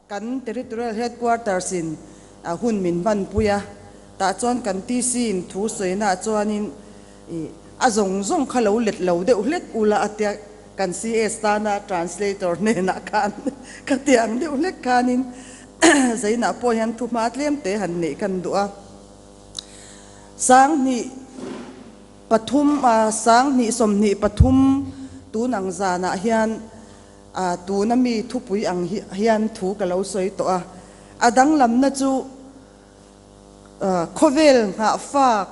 Kan Territorial Headquarters in hun min hmanpui a, tah chuan kan TC in thu sawina ah chuanin ih a zawng zawng kha lo let lo deuh hlek ula a tia, kan CS tana translator hnenah khan ka ti ang deuh hlek khanin Zainah pawh hian thu hma tlem te han neih kan duh a. Sanghnih pathum 20 23 tun ang zanah hian A tuna mi thupui ang hian thu ka lo sawi tawh a, a danglamna chu khawvel nghahfak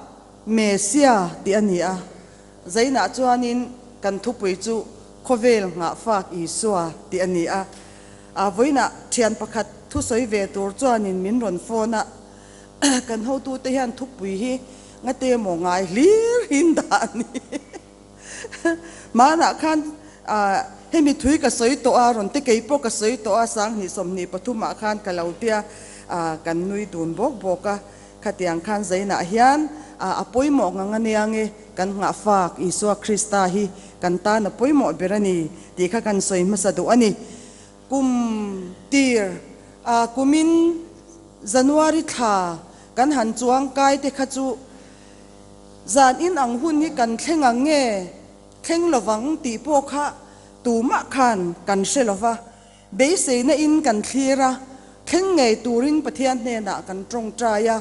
Mesia tih a ni a, Zainah chuanin kan thupui chu khawvel nghahfak Isua tih a ni a. A vawiinah thian pakhat thusawi ve tur chuanin min rawn phone a, kan hotute hian thupui hi ngate maw ngai hlir hin dah a ni. Hmanah khan hemi thui ka sawi tawh a, rawn te kei pawh ka sawi tawh a, 20 23 ah khan ka lo tia kan nui dun bawk bawk a, khatiang khan Zainah hian a pawimawh ngang a nia nge kan nghahfak Isua Krista hi kan tan a pawimawh ber a ni tih kha kan sawi hmasa duh a ni. Kum tir kumin January thla kan han chuang kai te kha chu Zan in ang hun hi kan thleng ang nge thleng lovang tih pawh kha tumah khan kan hre lova, beiseina in kan thlir a, thleng ngei turin Pathian hnenah kan tawngtai a,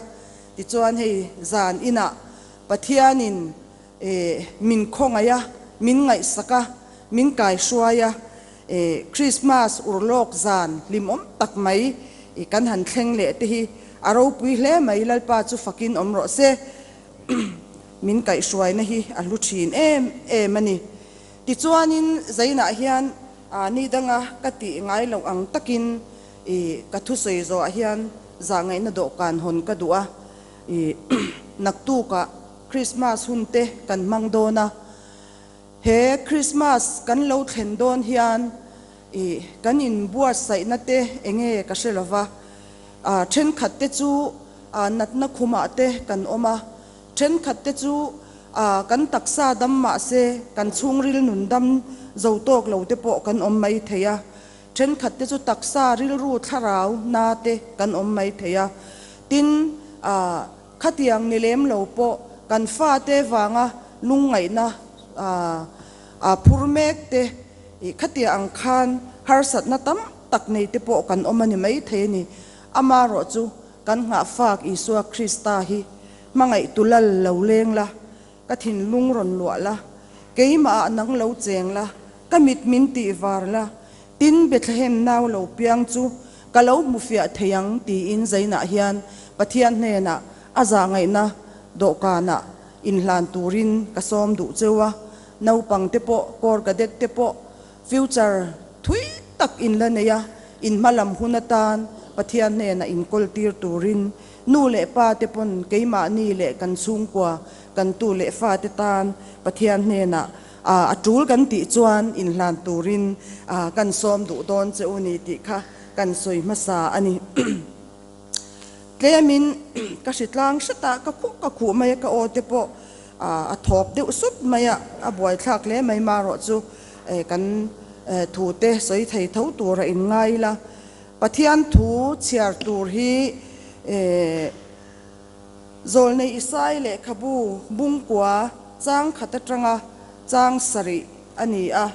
tichuan hei zan inah Pathianin min khawngaih a, min ngaihsak a, min kaihruai a, Krismas urlawk zan hlimawm tak mai kan han thleng leh te hi a ropui hle mai, Lalpa chu fakin awm rawh se. Min kaihhruaina hi a hlu thin em em a ni. Tichuanin Zainah hian ni danga ka tih ngai loh ang takin ka thusawi zawhah hian zahngaihna dawhkan hawn ka duh a, naktukah Krismas hun te kan hmang dawn a, he Krismas kan lo thlen dawn hian kan inbuatsaihna te enge ka hre lova, thenkhat te chu natna khumah te kan awm a, thenkhat te chu kan taksa dam mah se kan chhungril nun dam zo tawk lo te pawh kan awm mai thei a, thenkhat te chu taksa rilru thlarau na te kan awm mai thei a, tin khatiang ni lem lo pawh kan fate vanga lungngaihna phur mek te khatia ang khan harsatna tam tak nei te pawh kan awm a ni mai thei a ni. Amaherawh chu kan nghahfak Isua Krista hi hmangaihtu lal lo leng la, ka thinlung rawn luah la, keimahah nang lo cheng la, ka mit min tih var la, tin Bethlehem nau lo piang chu ka lo hmu fiah thei ang tiin Zainah hian Pathian hnenah a zahngaihna dawhkanah inhlan turin ka sawm duh cheu a, naupang te pawh, Corps Cadet te pawh Future thui tak in la nei a, in hma lam hun atan Pathian hnenah in kawl tir turin nu leh pa te pawn keimahni leh kan chhungkua, kan tu leh fa te tan Pathian hnenah a tul kan tih chuan in hlan turin kan sawm duh dawn che u ni tih kha kan sawi hmasa a ni. Tlemin ka hritlang hret a, ka khuh ka khuh mai a, ka aw te pawh a thawp deuh sup mai a, a buaithlak hle mai marawh chu kan thu te sawi thei tho tur a in ngai ila. Pathian thu chhiar tur hi Zawlnei Isai lehkhabu bungkua chang khat atanga chang sarih a ni a,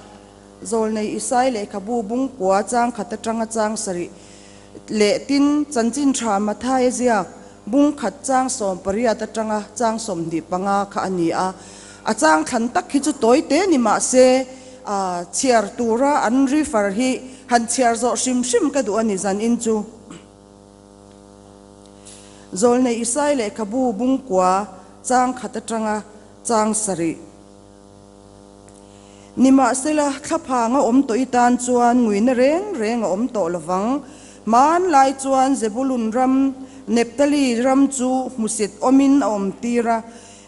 Zawlnei Isai lehkhabu bungkua chang khat atanga chang sarih Leh tin, Chanchin Tha Mathaia ziak bung khat chang 18 atanga chang 25 kha a ni a. A chang thlan tak hi chu tawi te ni mah se, chhiar tura an refer hi han chhiar zawh hrim hrim ka duh a ni zan in chu. Zawlnei Isai lehkhabu bung kua chang khat atanga chang sarih. Nimahsela, thlaphang a awm tawh i tan chuan nguina reng reng a awm tawh lovang. Hmanlai chuan Zebulun ram, Nephtali ram chu hmusit awmin a awm tir a.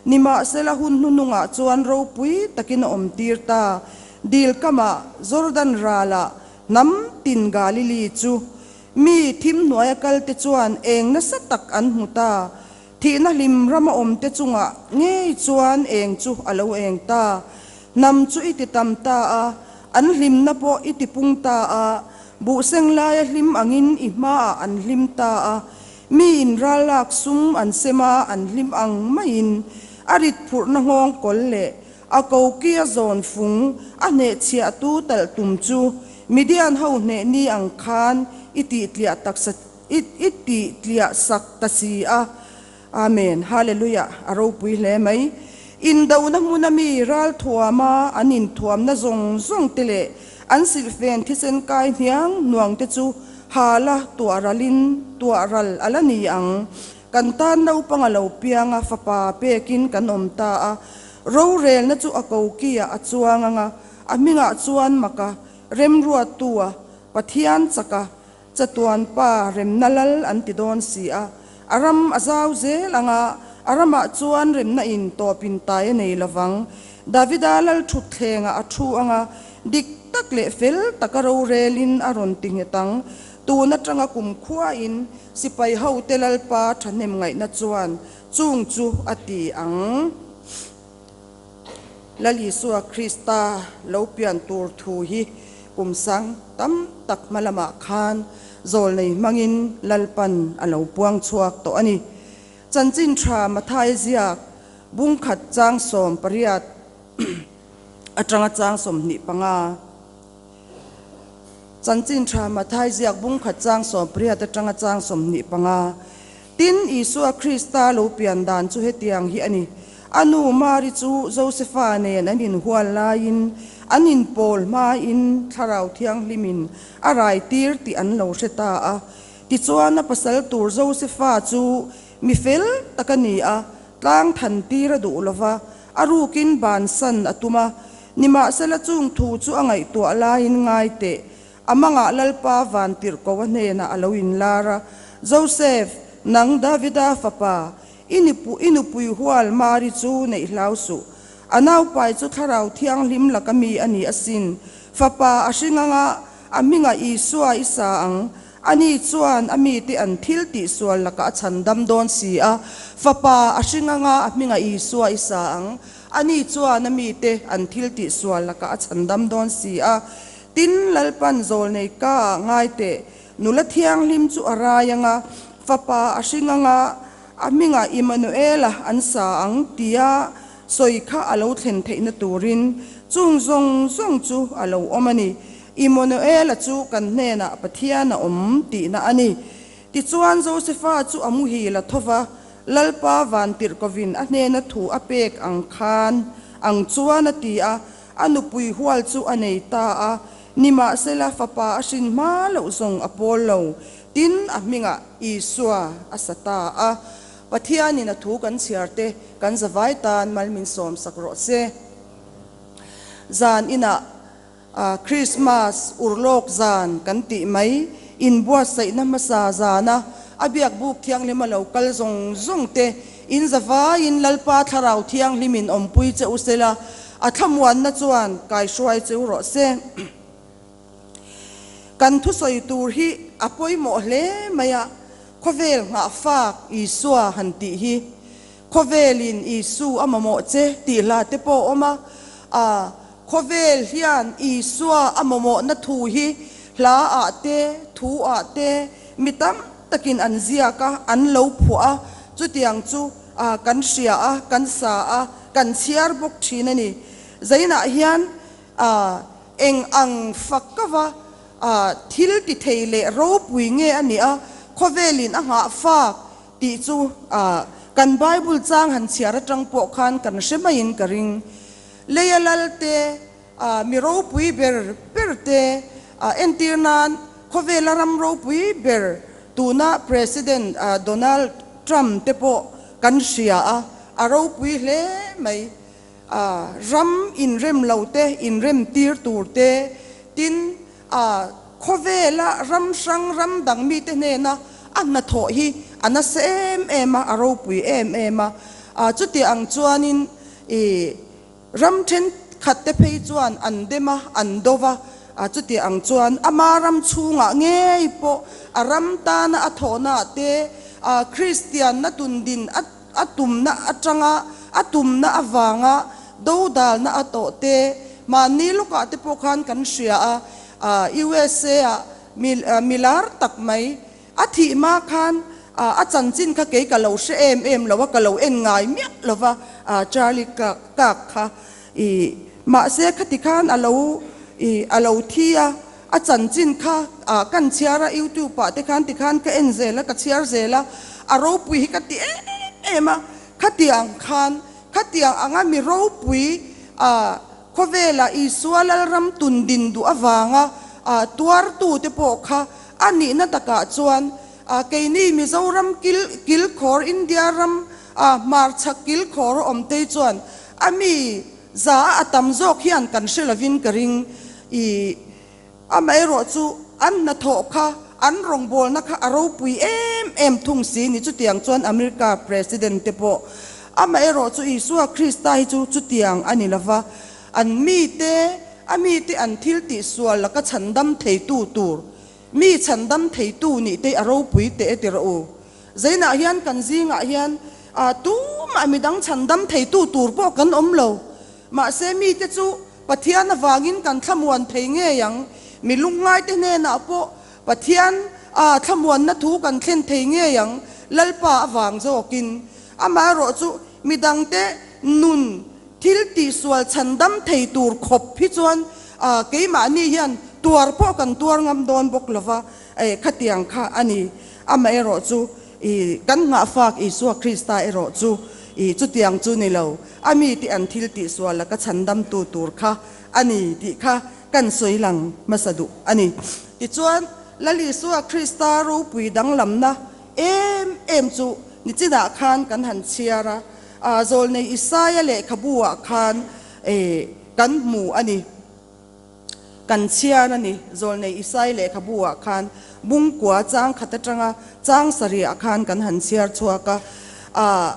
Nimahsela, hun hnuhnungah chuan ropui takin a awm tir ta. Dil kamah, Jordan ralah, hnam tin Galili chu mi thim hnuaia kalte chuan eng nasa tak an hmu ta. Thihna hlim rama awmte chungah ngei chuan eng chu a lo eng ta. Hnam chu i ti tam ta a, an hlimna pawh i ti pung ta a. Buh seng laia hlim angin i hmaah an hlim ta a, miin ral lak sum an sem a an hlim ang maiin a rit phurhna nghawng kawl leh a koki a zawn fung a hnehchhiahtu talh tum chu Midian ho hneh ni ang khan i tihtliah taksa i tihtliah sak ta si a. Amen Hallelujah a ropui hle mai. Indona hmuna mi ral thuama an inthuamna zawng zawng te leh an silhfen thisen kai hniang hnuang te chu hala tuah ralin tuah ral a la ni ang. Kan tan naupang a lo piang a, fapa pekin kan awm ta a. Rorelna chu a kokiah a chuang ang a, a hmingah chuan maka remruattua Pathian chaka Chatuan pa remna lal an ti dawn si a, a ram a zau zel ang a, a ramah chuan remna in tawp in tai a nei lovang. Davida lal thutthlengah a thu ang a, dik tak leh fel taka rorelin a rawn ti nghet ang. Tun atanga kumkhuain sipai hote Lalpa thahnem ngaihna chuan chung chu a ti ang. Lal Isua Krista lo pian tur thu hi kum sang tam tak hma lamah khan zawlnei hmangin Lalpan a lo puang chhuak tawh a ni. Chanchin tha Matthai ziak bungkhat chang 18 atanga chang 25. Chanchin tha Matthai ziak bungkhat chang 18 atanga chang 25. Tin, Isua Krista lo pian dan chu hetiang hi a ni. A nu Mari chu Josefa nen an inhual laiin an inpawl hmain Thlarau Thianghlimin a rai tir tih an lo hre ta a. Tichuan a pasal tur Josefa chu mi fel tak a ni a, tlang than tir a duh lo va, a rukin bansan a tum a. Nimahsela chung thu chu a ngaihtuah laiin ngai teh. A mangah Lalpa vantirhkoa hnenah a lo inlar a, Joseph, nang Davida fapa, i i nupui hual Mari chu neih hlau suh. A naupai chu Thlarau Thianghlim laka mi a ni asin. Fapa a hring anga a hmingah Isua i sa ang. Ani chuan a mite an thil tihsual lakah a chhandam dawn si a. Fapa a hring anga a hmingah Isua i sa ang. Ani chuan a mite an thil tihsual lakah a chhandam dawn si a. Tin, Lalpan zawlnei ka ah ngai teh, nula thianghlim chu a rai anga, fapa a hring anga, a hmingah Immanuela an sa ang tia sawi kha a lo thlen theihna turin chung zawng zawng chu a lo awm a ni. Immanuela chu kan hnenah Pathian a awm tihna a ni. Tichuan Josefa chu a muhil a tho va, Lalpa vantirhkovin a hnena thu a pek ang khan ang chuan a ti a, A nupui hual chu a nei ta a, nimahsela fapa a hrin hma loh zawng a pawl lo. Tin, a hmingah Isua a sa ta a. Pathianin a thu kan chhiar te kan zavai tan mal min sawmsak rawh se. Zan inah Krismas urlawk zan kan tih mai, inbuatsaihna hmasa zana a biakbuk thianghlim a lo kal zawng zawng te In zavaiin Lalpa Thlarau Thianghlimin awmpui che u sela, a thlamuanna chuan kaihruai che u rawh se. Kan thusawi tur hi a pawimawh hle mai a, khawvel nghahfak Isua han tih hi. Khawvelin Isu a mamawh che tih hla te pawh a awm a, a khawvel hian Isua a mamawhna thu hi hla ah te, thu ah te mi tam takin an ziak a, an lo phuah a, chutiang chu kan hria a, kan sa a, kan chhiar bawk thin a ni. Zainah hian eng ang fak ka va thil ti thei leh ropui nge a nih a, khawvelin a nghah fak tih chu kan Bible chang han chhiar atang pawh khan kan hre maiin ka ring. Leia Lalte Mi ropui ber ber te entir nan khawvela ram ropui ber tuna President Donald Trump te pawh kan hria a, a ropui hle mai. Ram inrem lo te inrem tir tur te, tin khawvela ram hrang ram dang mite hnena a hnathawh hi a nasa em em a, a ropui em em a. Chuti ang chuanin i. Ram thenkhat te phei chuan an dem a, an do va, a chuti ang chuan ama ram chhungah ngei pawh a ram tana a thawhnaah te, a Kristianna tundin a a tumna atanga a tumna avanga dodalna a tawh te, mahni lawkah te pawh khan kan hria a, a USA ah. Mi milar tak mai a thih hma khan a chanchin kha kei ka lo hre em em lo a, ka lo en ngai miah lo va Charlie Kirk kha. I mahse khati khan a lo i a lo thi a, a chanchin kha kan chhiar a YouTube ah te khan tikhan ka en zel a, ka chhiar zel a, a ropui hi ka ti em em a, khatiang khan khatiang anga mi ropui khawvela Isua Lalram tun din duh avanga tuartute pawh kha a nihna takah chuan keini Mizoram kil kilkhawr India ram hmarchhak kilkhawr a awm te chuan a mi za a tam zawk hian kan hre lovin ka ring. I Amaherawh chu an hnathawh kha an rawngbawlna kha a ropui em em thung si ni chutiang chuan America President te pawh amaherawh chu Isua Krista hi chu chutiang a ni lova, an mite a mite an thil tihsual laka chhandam theitu tur mi chhandam theitu nih te a ropui teh e ti rawh u. Zainah hian kan zingah hian tumah midang chhandam theitu tur pawh kan awm lo. Mahse mite chu Pathian avangin kan thlamuan thei ngei ang. Mi lungngaite hnenah pawh Pathian a thlamuanna thu kan thlen thei ngei ang, Lalpa avang zawkin. Amaherawh chu midangte nun thil tihsual chhandam thei tur khawp hi chuan keimahni hian tuar pawh kan tuar ngam dawn bawk lova, khatiang kha a ni. Amaherawh chu I kan nghahfak Isua Krista erawh chu i chutiang chu ni lo, a mi te an thil tihsual laka chhandamtu tur kha a ni tih kha kan sawi lang hmasa duh a ni. Tichuan, Lal Isua Krista ropui danglamna em em chu nichinah khan kan han chhiar a, a zawlnei Isaia lehkhabu-ah khan kan hmu a ni. Kan chhiar a ni, Zawlnei Isai lehkhabu ah khan Bungkua chang khat atanga chang sarih ah khan kan han chhiar chhuak a, ah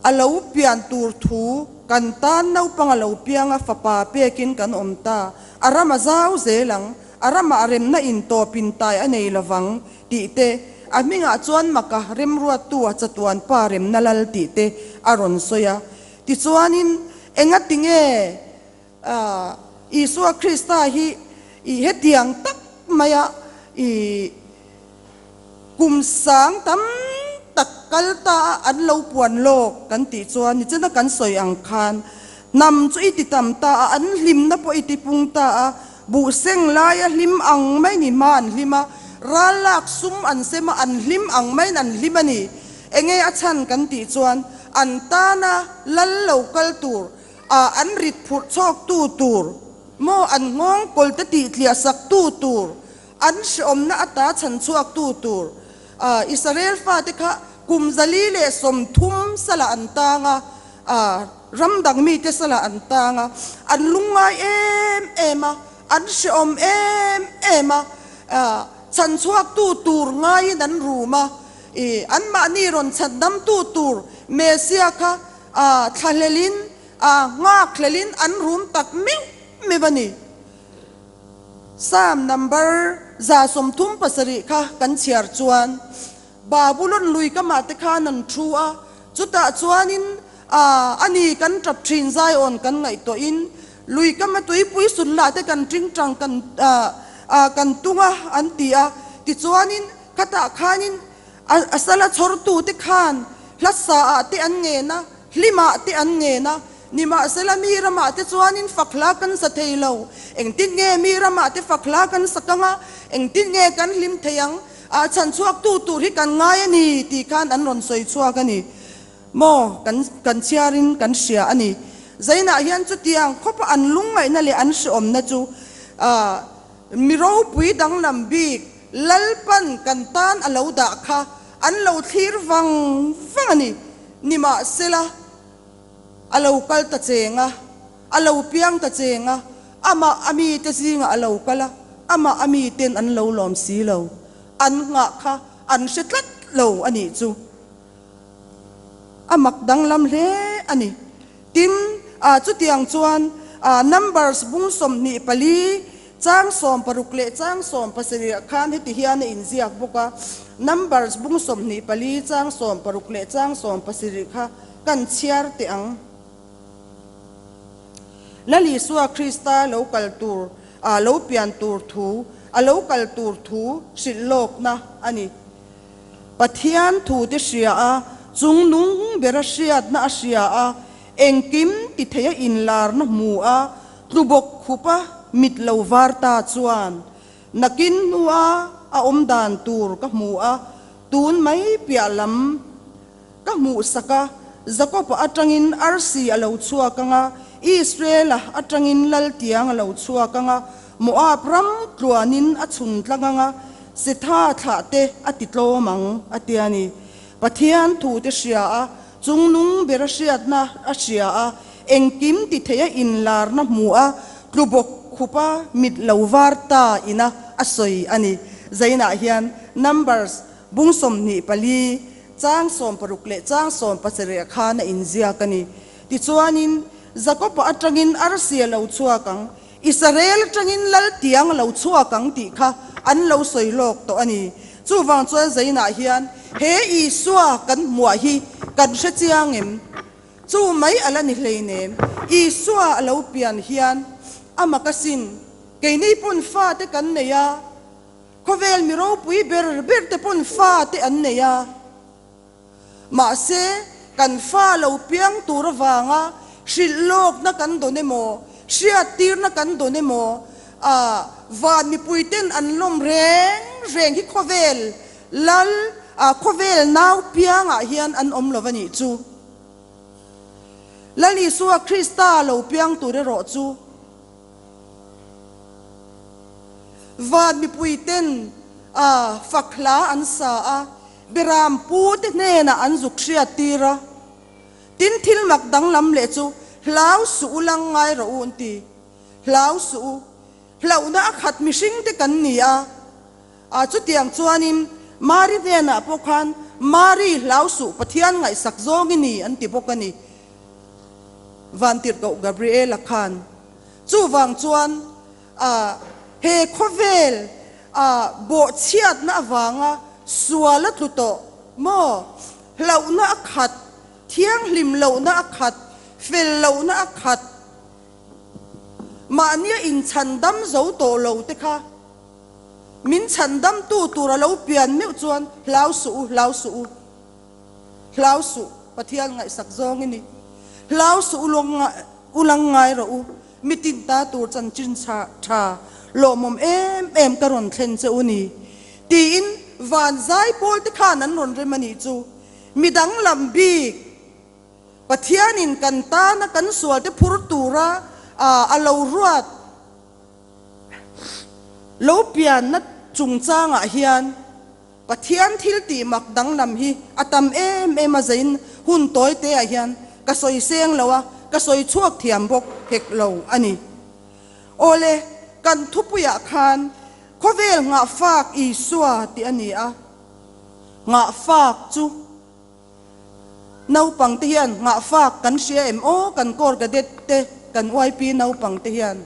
a lo pian tur thu kan tan naupang a lo piang a, fapa pekin kan awm ta, a ram a zau zel ang, a ramah remna in tawp in tai a nei lovang tih te, a hmingah chuan maka remruattu a chatuan pa remna lal tih te a rawn sawi a. Tichuanin engati nge Isua Krista hi i hetiang tak maia i kum sang tam tak kal ta a an lo puan lawk kan tih chuan nichina kan sawi ang khan hnam chu i ti tam ta a, an hlimna pawh i ti pung ta a, buhseng laia hlim ang mai ni hma an hlim a, ral lak sum an sem a, an hlim ang maiin an hlim a ni. Enge a chhan kan tih chuan an tana lal lo kal tur A an rit phurh chhawktu tur maw, an nghawng kawlte tih tliah saktu tur, an hreawmna ata chhan chhuaktu tur. A Israel fate kha kum 130 salah an tang a, a ram dang mite salah an tang a, an lungngai em em a, an hreawm em em a, a chhan chhuaktu tur ngaiin an rum a, i anmahni rawn chhandamtu tur Messia kha A thlahlelin, a nghakhlelin an rum tak meuh meuh a ni. Psalm number 137 kha kan chhiar chuan, Babulon lui kamah te khan an thu a, chutah chuanin a ani kan tap thin Zion kan ngaihtuahin lui kama tuipui sunlah te kan tingtang kan kan tung a an ti a, tichuanin khatah khanin A sala chhawrtute khan hla saah te an ngen a, hlimah te an ngen a, nimahsela mi ramah te chuanin fak hla kan sa thei lo. Engtin nge mi ramah te fak hla kan sak ang a, engtin nge kan hlim thei ang? A chhanchhuaktu tur hi kan ngai a ni tih khan an rawn sawi chhuak a ni maw? Kan kan chhiarin kan hria a ni. Zainah hian chutiang khawpa an lungngaihna leh an hreawmna chu Mi ropui danglam bik Lalpan kan tan a lo dah kha an lo thlir vang vang a ni. Nimahsela, a lo kal ta cheng a, a lo piang ta cheng a, amah a mite zingah a lo kal a, amah a miten an lo lawm si lo. An nghah kha an hre tlat lo a nih chu. A mak danglam hle a ni. Tin, chutiang chuan Numbers bung 24, chang 60 leh chang 70 khan heti hian a inziak bawk a. Numbers bung 24, chang 60 leh chang 70 kha kan chhiar teh ang. Lal Isua Krista lo kal tur, lo pian tur thu. a lo kal tur thu hrilh lawkna a ni. Pathian thute hria a, chungnung bera hriatna a hria a, engkim ti theia inlarna hmu a, tlubawk khupa mit lo var ta chuan nakin hnua a awm dan tur ka hmu a, tun mai piah lam ka hmuhsak a, Jakob-a atangin arsi a lo chhuak ang a, Israel-a atangin laltiang a lo chhuak ang a, Moab ram tluanin a chhun tlang ang a, Setha thlahte a ti tlawm ang, a ti a ni. Pathian thute hria a, chungnung bera hriatna a hria a, engkim ti theia inlarna hmu a, tlu bawk khupa mit lo var ta ina a sawi a ni. Zainah hian Numbers bung 24, Chang 60 leh chang 70 khan a inziak a ni. Tichuanin, Jakob-a atangin arsi a lo chhuak ang, Israel atangin lal tiang a lo chhuak ang tih kha an lo sawi lawk tawh a ni. Chuvang chuan Zainah hian he Isua kan hmuah hi kan hre chiang em? Chu mai a la ni hleinem. Isua a lo pian hian a mak asin. Keini pawn fate kan nei a. Khawvel mi ropui ber ber te pawn fa te an nei a, mahse kan fa lo piang tur avanga hrilh lawkna kan dawn emaw, hriattirna kan dawn emaw, ah van mipui ten an lawm reng reng hi khawvel lal, ah khawvel nau piangah hian an awm lo a nih chu. Lal Isua Krista lo piang tur erawh chu. Van mipuiten a fak hla an sa a, Beram pute hnenah an zuk hriat tir a. Tin, thil mak danglam leh chu, Hlau suh u lang ngai rawh u an ti. Hlau suh u. Hlauhna a khat mihringte kan ni a. A chutiang chuanin Mari hnenah pawh khan, Mari, hlau suh, Pathian ngaihsak zawng i ni an ti bawk a ni. Vantirhkoh Gabriela khan chuvang chuan a he khawvel a bawhchhiatna avanga sual a tlu tawh maw? Hlauhna a khat, thianghlim lohna a khat, fel lohna a khat, mahnia inchhandam zo tawh lo te kha min chhandamtu tur a lo pian meuh chuan hlau suh u, hlau suh u. Hlau suh, Pathian ngaihsak zawng i ni. Hlau suh u u lang ngai rawh u, mitin ta tur chanchin tha lawmawm em em ka rawn thlen che u ni, tiin van zaipawl te khan an rawn rem a nih chu. Midang lam bik Pathianin kan tana kan sual te phur tura a lo ruat lo pianna chungchangah hian, Pathian thil tih mak danglam hi a tam em em a zain hun tawi te ah hian ka sawi seng lo a, ka sawi chhuak thiam bawk hek lo a ni. Awle, kan thupuiah khan khawvel nghahfak Isua tih a ni a, nghahfak chu naupang te hian nghahfak kan hria em aw, kan Corps Cadet te, kan YP naupang te hian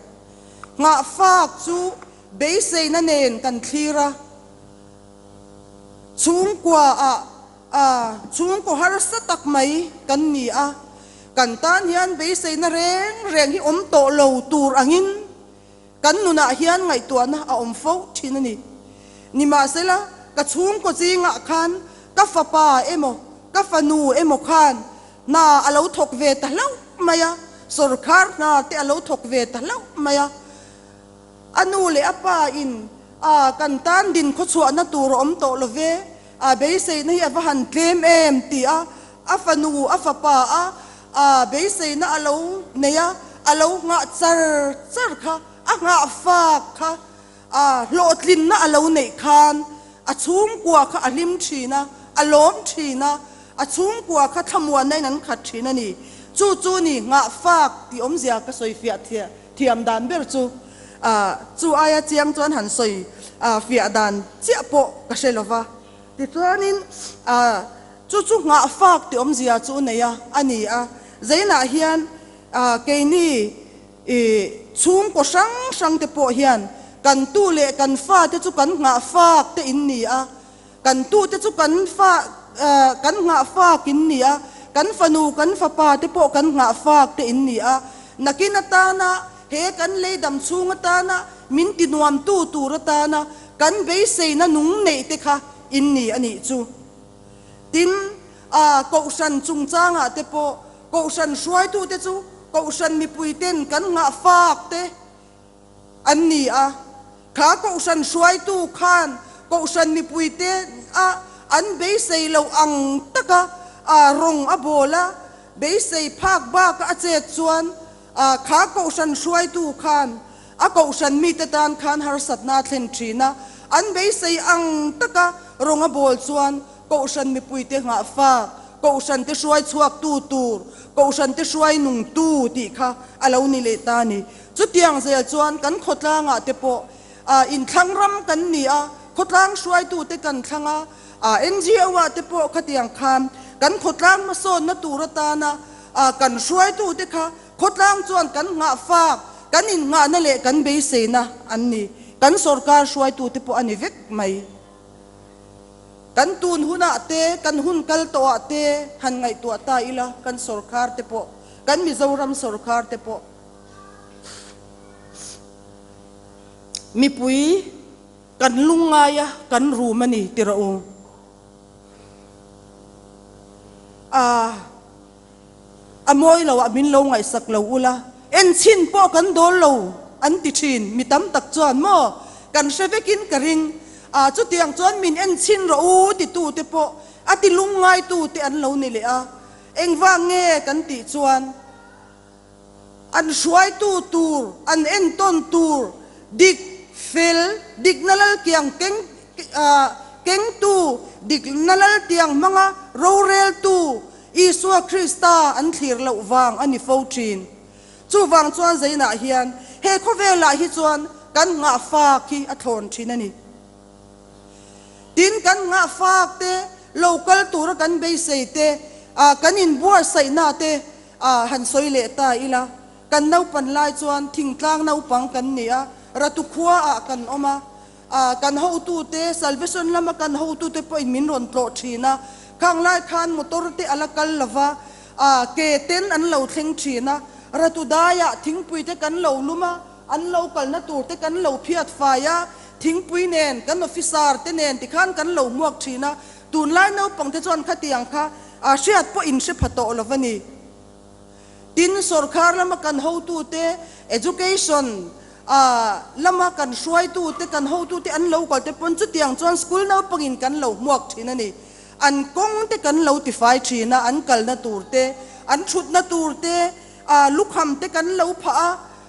nghahfak chu beiseina nen kan thlir a, Chhungkua ah a chhungkaw harsa tak mai kan ni a, kan tan hian beiseina reng reng hi awm tawh lo tur angin kan nunah hian ngaihtuahna a awm fo thin a ni. Nimahsela, ka chhungkaw zingah khan ka fapa emaw ka fanu emaw khan hna a lo thawk ve ta hlauh mai a, sawrkhar hna te a lo thawk ve ta hlauh mai a, A nu leh a pa in a kan tan din khawchhuahna tur a awm tawh lo ve, a beiseina hi a va han tlem em ti a, a fanu a fapa a a beiseina a lo nei a, a lo nghah char char kha, a nghah fak kha, a hlawhtlinna a lo neih khan a chhungkua kha a hlim thin a, a lawm thin a, a chhungkua kha thlamuanna in an khat thin a ni. Chu chu ni nghah fak tih awmzia ka sawi fiah thiah. Thiam dan ber chu chu aia chiang chuan han sawi fiah dan chiah pawh ka hre lo va. Tichuanin chu chu nghah fak tih awmzia chu nei a a ni a. Zainah hian keini chhungkaw hrang hrang te pawh hian kan tu leh kan fate chu kan nghah fak te in ni a. Kan tute chu kan fa kan nghah fak in ni a, kan fanu kan fapa te pawh kan nghah fak te in ni a. Nakin atana he kan lei dam chhung atana min ti nuamtu tur atana kan beiseina nung neih te kha in ni a nih chu. Tin, a Kohhran chungchangah te pawh Kohhran hruaitute chu Kohhran mipuiten kan nghah fak te an ni a. Kha Kohhran hruaitu khan Kohhran mipuite a an beisei loh ang taka a rawng a bawl a, beisei phak baka a chet chuan kha Kohhran hruaitu khan a Kohhran mite tan khan harsatna a thlen thin a, an beisei ang taka rawng a bawl chuan Kohhran mipuite nghahfak, Kohhrante hruai chhuaktu tur, Kohhrante hruai nungtu tih kha a lo ni leh ta a ni. Chutiang zel chuan kan khawtlangah te pawh inthlang ram kan ni a, khawtlang hruaitute kan thlang a, NGO-ah te pawh khatiang khan kan khawtlang hmasawnna tur atana kan hruaitute kha khawtlang chuan kan nghahfak, kan innghahna leh kan beiseina an ni. Kan sorkar hruaitute pawh a ni vek mai. Kan tun hunah te, kan hun kal tawhah te han ngaihtuah ta ila, kan sorkar te pawh, kan Mizoram sorkar te pawh mipui kan lungngai a, kan rum a ni ti rawh u. A a mawi lo ah min lo ngaihsak lo ula, enchhin pawh kan dawl lo an ti thin, mi tam tak chuan maw kan hre vekin ka ring, a chutiang chuan min enchhin rawh u titu te pawh a ti lungngai tu te an lo ni leh a, engvang nge kan tih chuan an hruaitu tur, an entawn tur dik fel, dikna laltiang keng kengtu, dikna laltiang hmanga roreltu Isua Krista an thlir loh vang a ni fo thin. Chuvang chuan Zainah hian he khawvelah hi chuan kan nghah fak hi a thlawn thin a ni. Tin, kan nghah fak te, lo kal tura kan beisei te, kan inbuatsaihna te han sawi leh ta ila. Kan naupan lai chuan thingtlang naupang kan ni a, Ratu khuaah kan awm a, Kan hotute, Salvation lama kan hotute pawhin min rawn tlawh thin a, khang lai khan motor te a la kal lo va, ke ten an lo thleng thin a, ratu daiah thingpui te kan lo lum a, an lo kalna tur te kan lo phiat fai a, thingpui nen kan officer te nen tikhan kan lo hmuak thin a, tunlai naupang te chuan khatiang kha hriat pawh in hre pha tawh lo va ni. Tin, sorkar lama kan hotute, education lama kan hruaitute, kan hotute an lo kal te pawn chutiang chuan school naupangin kan lo hmuak thin a ni. An kawng te kan lo tifai thin a, an kalna tur te, an thutna tur te, lukham te kan lo phah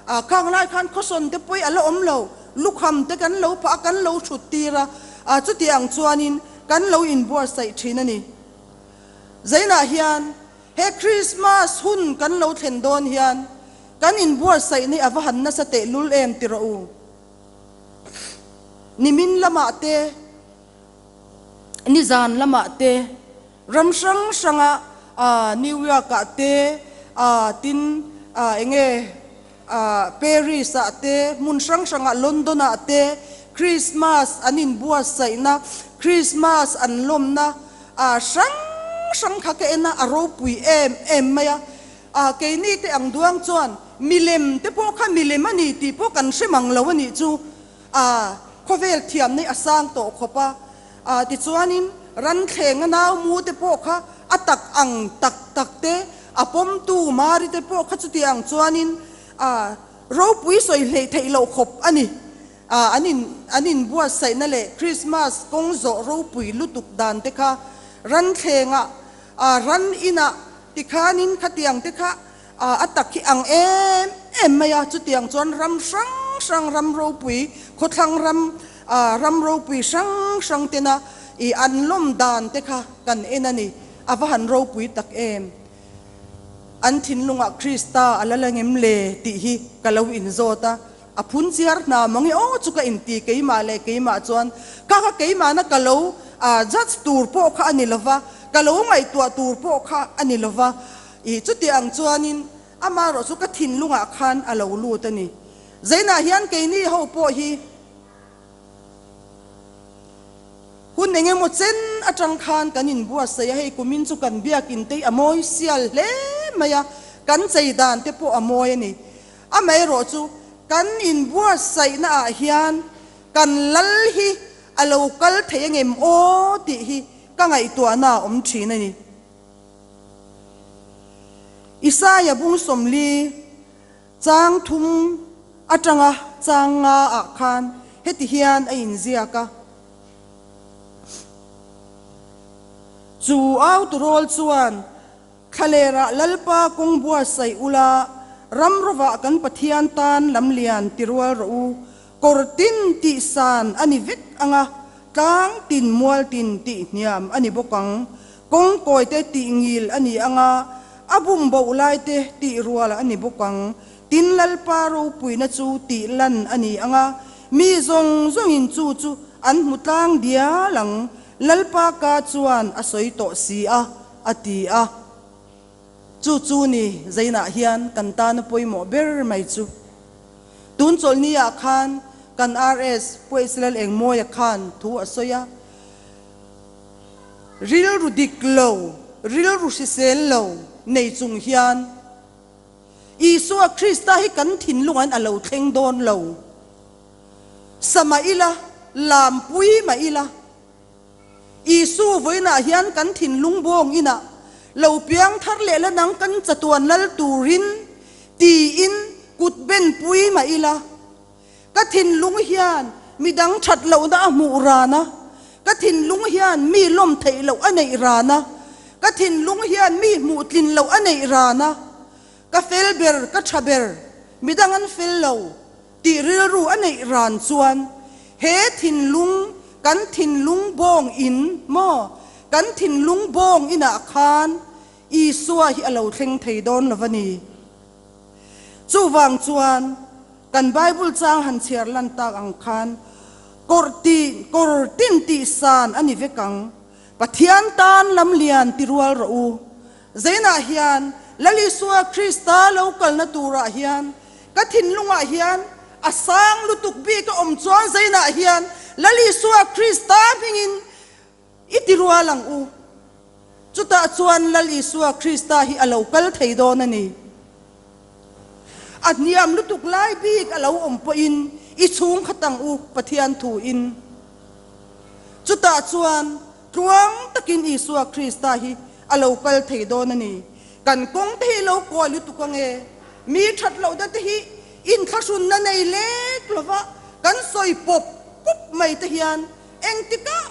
a, khang lai khan khawsawn te pawh a la awm lo, lukham te kan lo phah a, kan lo thut tir a, chutiang chuanin kan lo inbuatsaih thin a ni. Zainah hian He Krismas hun kan lo thlen dawn hian kan inbuatsaih ni a va han nasa tehlul em ti rawh u. Nimin lamah te, nizan lamah te, ram hrang hranga New York ah te, tin enge Paris ah te, hmun hrang hrangah London ah te Christmas an inbuatsaihna, Christmas an lawmna hrang hrang kha ka en a, a ropui em em mai a. Keini te ang duang chuan milem te pawh kha milem a ni tih pawh kan hre mang lo a nih chu. Khawvel thiamna hi a sang tawh khawp a. Tichuanin ranthleng a nau mu te pawh kha a tak ang tak tak te, A pawmtu Mari te pawh kha chuti ang chuanin ropui sawi hleih theih loh khawp a ni. An in an inbuatsaihna leh Krismas kawng zawh ropui lutuk dan te kha ranthlengah ran inah tikhanin khatiang te kha a tak hi ang em em mai a. Chutiang chuan ram hrang hrang ram ropui khawthlang ram ram ropui hrang hrang tena i an lawm dan te kha kan en a ni. A va han ropui tak em! An thinlungah Krista a la la ngem le tih hi ka lo inzawt a, a phun chiar hna mang e aw chu ka inti keimah leh keimah chuan kha kha keimahna ka lo judge tur pawh kha a ni lova, ka lo ngaihtuah tur pawh kha a ni lova, ih chuti ang chuanin amaherawh chu ka thinlungah khan a lo lut a ni. Zainah hian keini ho pawh hi. Hun eng emaw chen atang khan kan inbuatsaih a, hei kumin chu kan biakin te hi a mawi sial hle mai a, kan chei dan te pawh a mawi a ni. Amaherawh chu Kan inbuatsaihna ah hian kan lal hi a lo kal thei angem aw tih hi ka ngaihtuahna a awm thin a ni. Isaia bung 40 chang thum atanga chang nga ah khan heti hian a inziak a. Chu au turawl chuan Thlalerah Lalpa kawng buatsaih ula, ram rovah kan Pathian tan lamlian ti rual rawh u. Kawr tin tih san a ni vek ang a, tlang tin mual tin tih hniam a ni bawk ang. Kawng kawite tih ngil a ni ang a, a bum boh laite tih rual a ni bawk ang. Tin Lalpa ropuina chu tih lan a ni ang a, mi zawng zawngin chu chu an hmu tlang dial ang. Lalpa ka chuan a sawi tawh si a. A ti a. Chu chu ni Zainah hian kan tana pawimawh ber mai chu. Tun chawlhni ah khan kan RS Pu Israel Engmawia khan thu a sawi a, Rilru dik lo, rilru hrisel lo nei chung hian Isua Krista hi kan thinlungain a lo thleng dawn lo. Sa mah ila, lampui mah ila, Isu vawiinah hian kan thinlung bawng inah lo piang thar leh la nang kan chatuan lal turin tiin kut ben pui mah ila, ka thinlung hian midang that lohna a hmuh ran a, ka thinlung hian mi lawm theih loh a neih ran a, ka thinlung hian mi hmuh tlin loh a neih ran a, ka fel ber ka tha ber midang an fel lo Tih rilru a neih ran chuan he thinlung, kan thinlung bawng in maw, kan thinlung bawng inah khan Isua hi a lo thleng thei dawn lo va ni. Chuvang chuan kan Bible chang han chhiar lan tak ang khan kawr ti kawr tin tih san a ni vek ang. Pathian tan lam lian ti rual rawh u. Zeinah hian Lal Isua Krista lo kalna turah hian Ka thinlungah hian a sang lutuk bik a awm chuan zeinah hian Lal Isua Krista hmingin i ti rual ang u. Chutah chuan Lal Isua Krista hi a lo kal thei dawn a ni. A hniam lutuk lai bik a lo awm pawhin i chhung khat ang u Pathian thuin. Chutah chuan tluang takin Isua Krista hi a lo kal thei dawn a ni. Kan kawng te hi lo kawi lutuk ange. Mi that lohna te hi inthlahrunna nei lek lova kan sawi pawp pawp mai te hian engtikah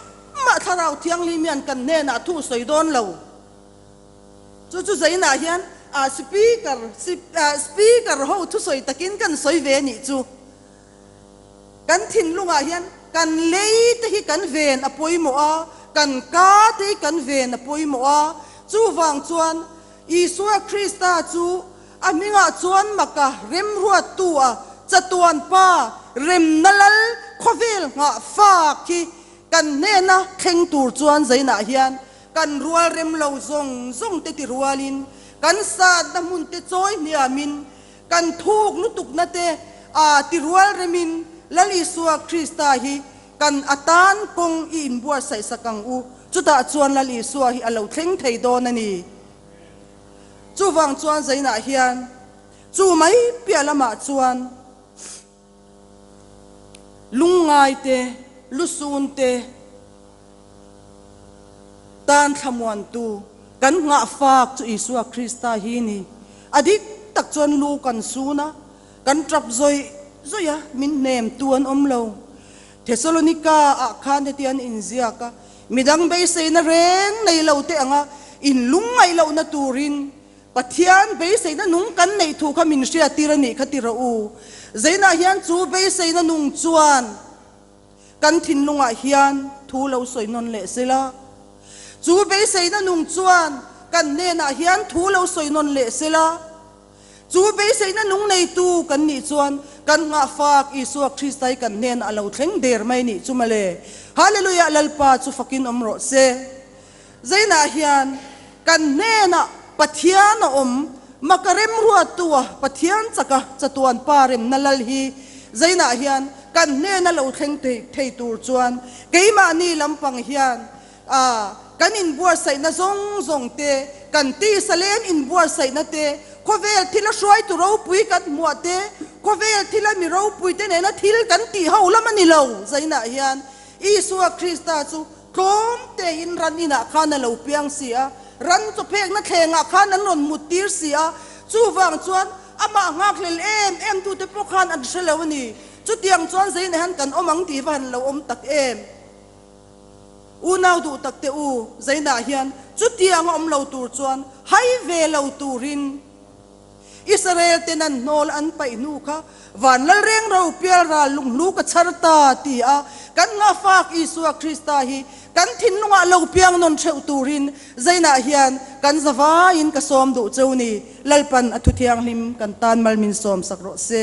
mah Thlarau Thianghlim hian kan hnenah thu sawi dawn lo. Chu chu zainah hian ah speaker speaker ho thusawi takin kan sawi ve nih chu. Kan thinlungah hian kan lei te hi kan ven a pawimawh a, kan ka te hi kan ven a pawimawh a. Chuvang chuan Isua Krista chu a hmingah chuan maka remruattu a chatuan Pa remna lal khawvel nghah fak hi kan hnena thleng tur chuan zainah hian kan rual rem lo zawng zawng te ti rualin kan satna hmun te chawi hniamin Kan thuk lutukna te a ti rual remin Lal Isua Krista hi kan atan kawng i inbuatsaih sak ang u. Chutah chuan Lal Isua hi a lo thleng thei dawn a ni. Chuvang chuan zainah hian chu mai piah lamah chuan lungngai te, lusun te tan thlamuantu kan nghahfak chu Isua Krista hi ni. A dik tak chuan lu kan sun a, kan tap zawih zawih a, min hnemtu an awm lo. Thesalonika ah khan heti an inziak a, Midang beiseina reng nei lo te anga in lungngaih lohna turin Pathian beiseina nung kan neih thu kha min hriattir a nih kha ti rawh u. Zeinah hian chu beiseina nung chuan kan thinlungah hian thu lo sawi nawn leh sela. Chu beiseina nung chuan kan hnenah hian thu lo sawi nawn leh sela. Chu beiseina nung neitu kan nih chuan kan nghahfak Isua Krista hi kan hnenah a lo thleng der mai nih chu mawle. Hallelujah Lalpa chu fakin awm rawh se. Zeinah hian kan hnenah Pathian a awm, maka remruattu a Pathian chaka chatuan pa remna lal hi zeinah hian kan hnena lo thleng thei tur chuan keimahni lampang hian a kan inbuatsaihna zawng zawng te, kan tisa leng inbuatsaihna te, Khawvel thila hruaitu ropui kan hmuah te, khawvel thila mi ropui te nena thil kan tih ho lam a ni lo. Zainah hian Isua Krista chu tlawm tein ran inah khan a lo piang si a, ran chawphekna thlengah khan an rawn mut tir si a, chuvang chuan amah nghakhlel em em tute pawh khan an hre lo a ni. Chutiang chuan zainah hian kan awm ang tih va han lo awm tak em? Unau duh tak teh u, Zainah hian chutiang a awm lo tur chuan hai ve lo turin Israel ten an hnawl an paih hnu kha van lal reng ro pial ral lunghlu ka chhar ta ti a kan ngahfak Isua Krista hi kan thinlungah lo piang nawn theuh turin Zainah hian kan zavaiin ka sawm duh cheu ni. Lalpan a thuthianghlim kan tan mal min sawm sak rawh se.